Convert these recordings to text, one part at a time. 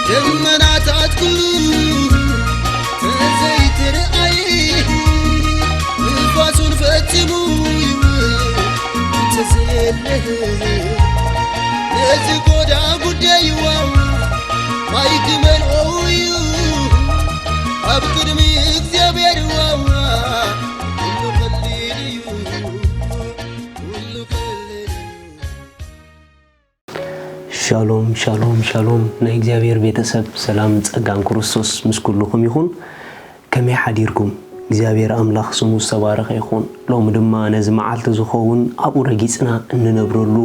ደመናታት ኩሉ ተዘይትርኣይ፣ ንፋሱን ፈጺሙ ይውል እንተዘየለ፣ ነዚ ጎዳ ጉዳይዋ ማይ ክመልኦ እዩ ኣብ ቅድሚ እግዚኣብሔር ዋዋ። ኩሉ ቀሊል እዩ፣ ኩሉ ቀሊል እዩ። ሻሎም፣ ሻሎም፣ ሻሎም፣ ናይ እግዚኣብሔር ቤተሰብ፣ ሰላም ጸጋን ክርስቶስ ምስ ኩልኹም ይኹን። ከመይ ሓዲርኩም? እግዚኣብሔር ኣምላኽ ስሙ ዝተባረኸ ይኹን። ሎሚ ድማ ነዚ መዓልቲ ዝኸውን ኣብኡ ረጊጽና እንነብረሉ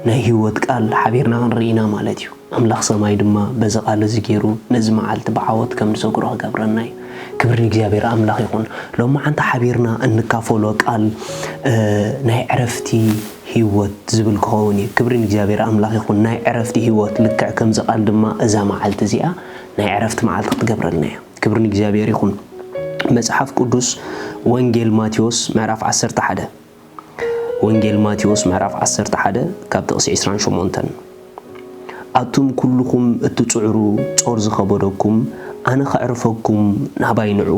ናይ ህይወት ቃል ሓቢርና ክንርኢ ኢና ማለት እዩ። ኣምላኽ ሰማይ ድማ በዚ ቃል እዚ ገይሩ ነዚ መዓልቲ ብዓወት ከም ንሰግሮ ክገብረና እዩ። ክብሪ ንእግዚኣብሔር ኣምላኽ ይኹን። ሎማዓንቲ ሓቢርና እንካፈሎ ቃል፣ እ፣ ናይ ዕረፍቲ ህይወት ዝብል ክኸውን እዩ። ክብሪ ንእግዚኣብሔር ኣምላኽ ይኹን። ናይ ዕረፍቲ ህይወት ልክዕ ከምዚ ቃል ድማ እዛ መዓልቲ እዚኣ ናይ ዕረፍቲ መዓልቲ ክትገብረልና እያ። ክብሪ ንእግዚኣብሔር ይኹን። መጽሓፍ ቅዱስ ወንጌል ማቴዎስ ምዕራፍ ዓሰርተ ሓደ፣ ወንጌል ማቴዎስ ምዕራፍ ዓሰርተ ሓደ ካብ ጥቕሲ ዕስራን ሸሞንተን፣ ኣቱም ኩልኹም እትጽዕሩ ጾር ዝኸበደኩም፣ ኣነ ከዕርፈኩም ናባይ ንዑ።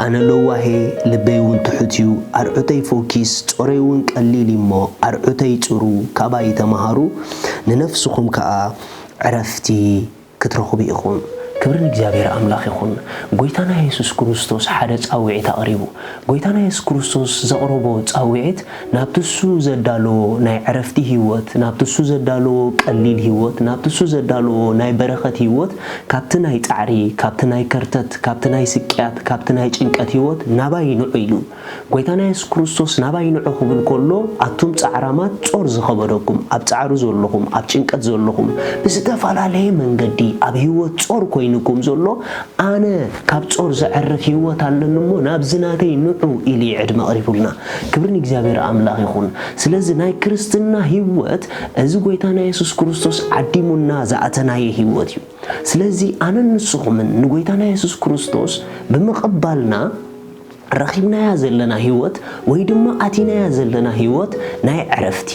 ኣነ ለዋሄ፣ ልበይ እውን ትሑት እዩ። ኣርዑተይ ፈኪስ፣ ጾረይ እውን ቀሊል እዩ እሞ፣ ኣርዑተይ ጽሩ፣ ካባይ ተመሃሩ፣ ንነፍስኹም ከኣ ዕረፍቲ ክትረኽቡ ኢኹም። ክብሪ ንእግዚኣብሔር ኣምላኽ ይኹን። ጎይታና የሱስ ክርስቶስ ሓደ ጻውዒት ኣቕሪቡ። ጎይታና የሱስ ክርስቶስ ዘቕረቦ ጻውዒት ናብቲ እሱ ዘዳለዎ ናይ ዕረፍቲ ህይወት፣ ናብቲ እሱ ዘዳለዎ ቀሊል ህይወት፣ ናብቲ እሱ ዘዳለዎ ናይ በረኸት ህይወት፣ ካብቲ ናይ ጻዕሪ፣ ካብቲ ናይ ከርተት፣ ካብቲ ናይ ስቅያት፣ ካብቲ ናይ ጭንቀት ህይወት ናባይ ንዑ ኢሉ። ጎይታና የሱስ ክርስቶስ ናባይ ንዑ ክብል ከሎ፣ ኣቱም ጻዕራማት ጾር ዝኸበደኩም፣ ኣብ ጻዕሪ ዘለኹም፣ ኣብ ጭንቀት ዘለኹም፣ ብዝተፈላለየ መንገዲ ኣብ ህይወት ጾር ኮይኑኩም ዘሎ፣ ኣነ ካብ ጾር ዘዕርፍ ህይወት ኣለኒ እሞ ናብዚ ናተይ ንዑ ኢሉ እዩ ዕድመ ኣቕሪቡልና። ክብሪ ንእግዚኣብሔር ኣምላኽ ይኹን። ስለዚ ናይ ክርስትና ህይወት እዚ ጎይታና የሱስ ክርስቶስ ዓዲሙና ዝኣተናዮ ህይወት እዩ። ስለዚ ኣነን ንስኹምን ንጎይታና የሱስ ክርስቶስ ብምቕባልና ረኺብናያ ዘለና ህይወት ወይ ድማ ኣቲናያ ዘለና ህይወት ናይ ዕረፍቲ፣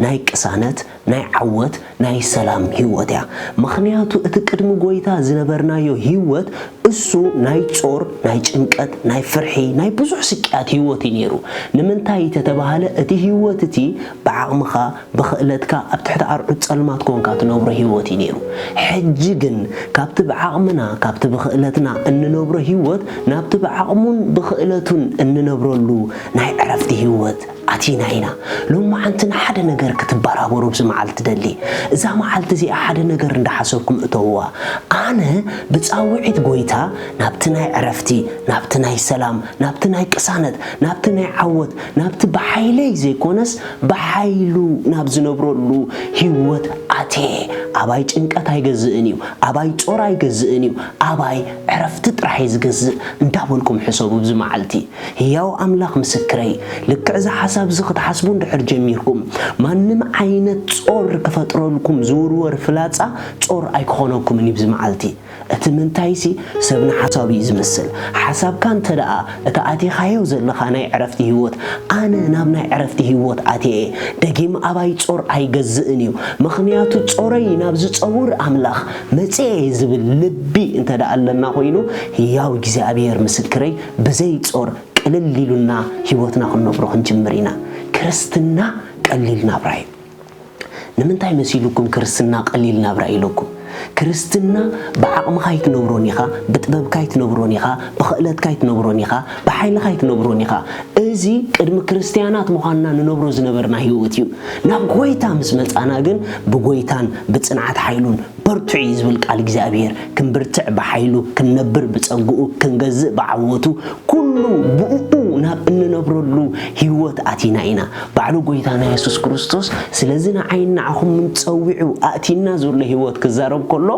ናይ ቅሳነት፣ ናይ ዓወት፣ ናይ ሰላም ህይወት እያ። ምኽንያቱ እቲ ቅድሚ ጎይታ ዝነበርናዮ ህይወት እሱ ናይ ጾር፣ ናይ ጭንቀት፣ ናይ ፍርሒ፣ ናይ ብዙሕ ስቅያት ህይወት እዩ ነይሩ። ንምንታይ ተተባህለ እቲ ህይወት እቲ ብዓቕምኻ፣ ብኽእለትካ ኣብ ትሕቲ ኣርዑት ጸልማት ኮንካ ትነብሮ ህይወት እዩ ነይሩ። ሕጂ ግን ካብቲ ብዓቕምና፣ ካብቲ ብኽእለትና እንነብሮ ህይወት ናብቲ ብዓቕሙን ብኽእለቱን እንነብረሉ ናይ ዕረፍቲ ህይወት ኣቲና ኢና። ሎማዓንቲ ንሓደ ነገር ክትበራበሩ ኣብዚ መዓልቲ ደሊ። እዛ መዓልቲ እዚኣ ሓደ ነገር እንዳሓሰብኩም እተውዋ። ኣነ ብጻውዒት ጎይታ ናብቲ ናይ ዕረፍቲ፣ ናብቲ ናይ ሰላም፣ ናብቲ ናይ ቅሳነት፣ ናብቲ ናይ ዓወት፣ ናብቲ ብሓይለይ ዘይኮነስ ብሓይሉ ናብ ዝነብረሉ ህይወት ኣትየ። ኣባይ ጭንቀት ኣይገዝእን እዩ፣ ኣባይ ጾር ኣይገዝእን እዩ፣ ኣባይ ዕረፍቲ ጥራሕ እየ ዝገዝእ እንዳበልኩም ሕሰቡ። ኣብዚ መዓልቲ ህያው ኣምላኽ ምስክረይ፣ ልክዕ እዚ ሓሳብ እዚ ክትሓስቡ እንድሕር ጀሚርኩም፣ ማንም ዓይነት ጾር ክፈጥረልኩም ዝውርወር ፍላጻ ጾር ኣይክኾነኩምን እዩ ኣብዚ መዓልቲ። እቲ ምንታይሲ ሰብ ንሓሳቡ እዩ ዝምስል። ሓሳብካ እንተ ደኣ እቲ ኣቲኻዮ ዘለኻ ናይ ዕረፍቲ ህይወት፣ ኣነ ናብ ናይ ዕረፍቲ ህይወት ኣትየ እየ። ደጊም ኣባይ ጾር ኣይገዝእን እዩ። ምኽንያቱ ጾረይ ናብ ዝጸውር ኣምላኽ መጽየ እየ ዝብል ልቢ እንተ ደኣ ኣለና ኮይኑ፣ ህያው እግዚኣብሔር ምስክረይ፣ ብዘይ ጾር ቅልል ኢሉና ህይወትና ክንነብሮ ክንጅምር ኢና። ክርስትና ቀሊል ናብራ እዩ። ንምንታይ መሲሉኩም ክርስትና ቀሊል ናብራ ኢለኩም? ክርስትና ብዓቕምኻ ኣይትነብሮን ኢኻ፣ ብጥበብካ ኣይትነብሮን ኢኻ፣ ብኽእለትካ ኣይትነብሮን ኢኻ፣ ብሓይልኻ ኣይትነብሮን ኢኻ። እዚ ቅድሚ ክርስትያናት ምዃንና ንነብሮ ዝነበርና ህይወት እዩ። ናብ ጎይታ ምስ መጻና ግን ብጎይታን ብጽንዓት ሓይሉን በርትዑ እዩ ዝብል ቃል እግዚኣብሔር። ክንብርትዕ ብሓይሉ፣ ክንነብር ብጸግኡ፣ ክንገዝእ ብዓወቱ፣ ኩሉ ብእኡ ናብ እንነብረሉ ህይወት ኣቲና ኢና። ባዕሉ ጎይታና የሱስ ክርስቶስ ስለዚ ንዓይን ንዓኹምን ጸዊዑ ኣእቲና ዘሎ ህይወት ክዛረብ ከሎ፣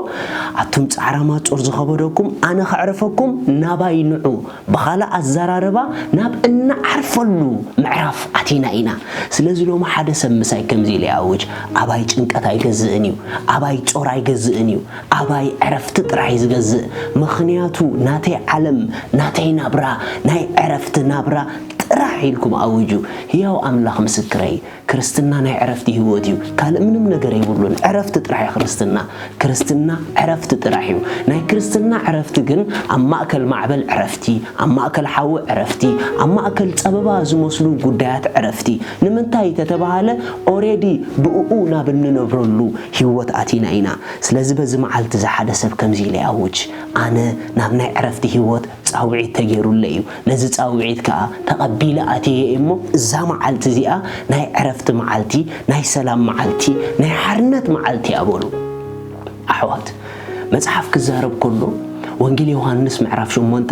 ኣቱም ጻዕራማት ጾር ዝኸበደኩም ኣነ ከዕርፈኩም ናባይ ንዑ። ብኻልእ ኣዘራርባ ናብ እንዓርፈሉ ምዕራፍ ኣቲና ኢና። ስለዚ ሎሚ ሓደ ሰብ ምሳይ ከምዚ ኢለ ይኣውጅ፣ ኣባይ ጭንቀት ኣይገዝእን እዩ፣ ኣባይ ጾር ኣይገዝእን እዩ፣ ኣባይ ዕረፍቲ ጥራሕ እዩ ዝገዝእ። ምኽንያቱ ናተይ ዓለም፣ ናተይ ናብራ፣ ናይ ዕረፍቲ ናብራ ጥራሕ ኢልኩም ኣውጁ። ህያው ኣምላኽ ምስክረይ፣ ክርስትና ናይ ዕረፍቲ ህይወት እዩ። ካልእ ምንም ነገር የብሉን። ዕረፍቲ ጥራሕ እዩ ክርስትና። ክርስትና ዕረፍቲ ጥራሕ እዩ። ናይ ክርስትና ዕረፍቲ ግን ኣብ ማእከል ማዕበል ዕረፍቲ፣ ኣብ ማእከል ሓዊ ዕረፍቲ፣ ኣብ ማእከል ጸበባ ዝመስሉ ጉዳያት ዕረፍቲ። ንምንታይ ተተባሃለ፣ ኦሬዲ ብእኡ ናብ እንነብረሉ ህይወት ኣቲና ኢና። ስለዚ በዚ መዓልቲ እዚ ሓደ ሰብ ከምዚ ኢለ ይኣውጅ፣ ኣነ ናብ ናይ ዕረፍቲ ህይወት ጻውዒት ተገይሩለይ እዩ። ነዚ ጻውዒት ከኣ ተቐቢለ ኣትየ እሞ፣ እዛ መዓልቲ እዚኣ ናይ ዕረፍቲ መዓልቲ፣ ናይ ሰላም መዓልቲ፣ ናይ ሓርነት መዓልቲ እያ በሉ። ኣሕዋት፣ መጽሓፍ ክዛረብ ከሎ፣ ወንጌል ዮሃንስ ምዕራፍ ሸሞንተ፣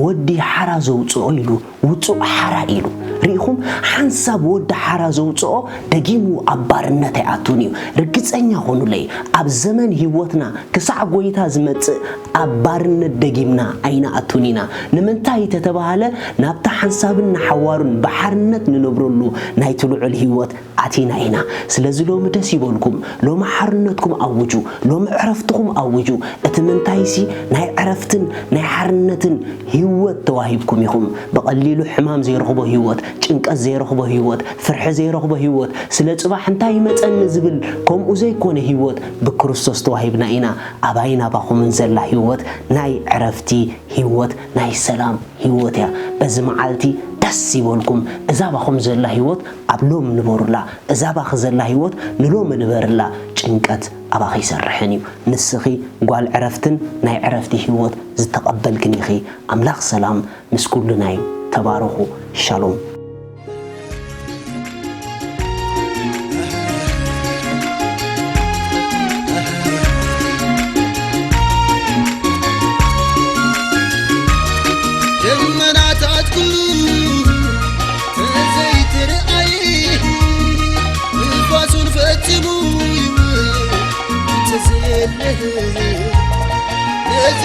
"ወዲ ሓራ ዘውጽኦ" ኢሉ፣ "ውጹእ ሓራ" ኢሉ። ርኢኹም፣ ሓንሳብ ወዲ ሓራ ዘውጽኦ ደጊሙ ኣብ ባርነት ኣይኣቱን እዩ። ርግጸኛ ኾኑለይ፣ ኣብ ዘመን ህይወትና ክሳዕ ጎይታ ዝመጽእ ኣብ ባርነት ደጊምና ኣይንኣቱን ኢና። ንምንታይ ተተባሃለ፣ ናብቲ ሓንሳብን ንሓዋሩን ብሓርነት ንነብረሉ ናይቲ ልዑል ህይወት ኣቲና ኢና። ስለዚ ሎሚ ደስ ይበልኩም፣ ሎሚ ሓርነትኩም ኣውጁ፣ ሎሚ ዕረፍትኹም ኣውጁ። እቲ ምንታይሲ ናይ ዕረፍትን ናይ ሓርነትን ህይወት ተዋሂብኩም ኢኹም። ብቐሊሉ ሕማም ዘይረኽቦ ህይወት፣ ጭንቀት ዘይረኽቦ ህይወት፣ ፍርሒ ዘይረኽቦ ህይወት፣ ስለ ጽባሕ እንታይ ይመጸኒ ዝብል ከምኡ ዘይኮነ ህይወት ብክርስቶስ ተዋሂብና ኢና። ኣባይን ኣባኹምን ዘላ ህይወት ናይ ዕረፍቲ ህይወት፣ ናይ ሰላም ህይወት እያ። በዚ መዓልቲ ደስ ይበልኩም። እዛ ኣባኹም ዘላ ህይወት ኣብ ሎም ንበሩላ። እዛ ኣባኺ ዘላ ህይወት ንሎም ንበርላ። ጭንቀት ኣባኺ ይሰርሕን እዩ። ንስኺ ጓል ዕረፍትን ናይ ዕረፍቲ ህይወት ዝተቐበልክን ኢኺ። ኣምላኽ ሰላም ምስ ኩልና እዩ። ተባረኹ። ሻሎም። ደመናታት ኩሉ ተዘይትርኣይ፣ ንፋሱን ፈጺሙ ይውል ተዘየለ። ነዚ